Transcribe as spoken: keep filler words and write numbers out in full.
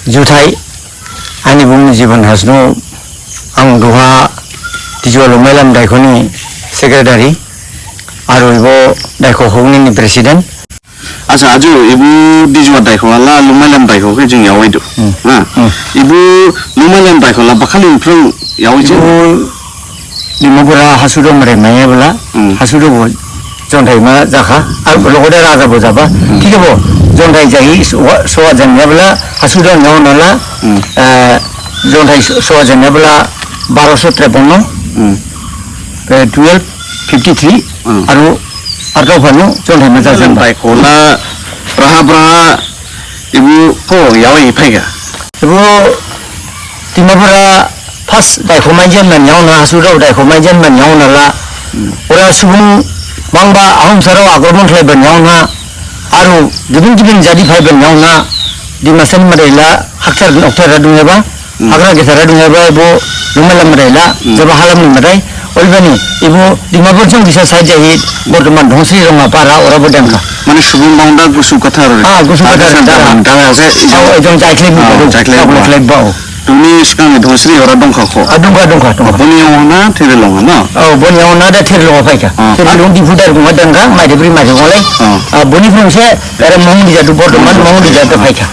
Juthai, ani bumu Jiban Hasnu, ang duha Dijuwa Lumailam Daikho ni secretary, aro ibo Daikho Hogni ni president. Acha, aju ibu Dijuwa Daikho la Lumailam Daikho khe jing yawai du. Hmm. Ha? Hmm. Ibu Lumailam Daikho la bakhali phrang yawai jing. Ibu Dimapura Hasudo mare maya bela, Hmm. Hasudo bo jonthai ma jakha, ar logoda raja bo jaba. Hmm. Thik bo jonthai jahi sowa, sowa janya bela, Hasudo nyaw nala, Hmm. eh, jonthai sowa janya bela, baroso treponno, Hmm. eh, twelve fifty three, Hmm. aro artau phanu jonthai ma Lumailam jakha. Daikho la, braha braha, ibu pho yawai phaikha. Ibu Dimapura first Daikho maijen man yaona, Hasudo Daikho maijen man yaona la. Hmm. Ora subung bangba Ahomsarao akromon khlaiban yaona. Aro gibin gibin jadi phaiban yaona. Dimasa ni madai la hakthar nokthar radung yaba. Hmm. Hagra gesa radung yaba ibu Lumailam madai la. Hmm. Jaba halam ni madai. Odebani, ibu Dimapur jang kisa saja hi, bortoman Dhongsri Rongapara ora bo dangkha. Mane subung bangda gusu kathar. Ah, gusu kathar, Dara. Dara, Dara, se, Ah, ejong jaikhlai Ah, bu, jaikhlai jaikhlai bu. Jaikhlai bu. Duni sgang Dhongsri ora dongkha kho. Ah, dongkha, dongkha, dongkha. Boni yaona thiri longa na? Oh, boni yaona da thiri longa phaikha. Ah. Thiri long di phudar guma dangkha, mai de bri mai de gole. Ah. Ah, boni phrang se, era mong di jadu bortoman, mong di jadu phaikha.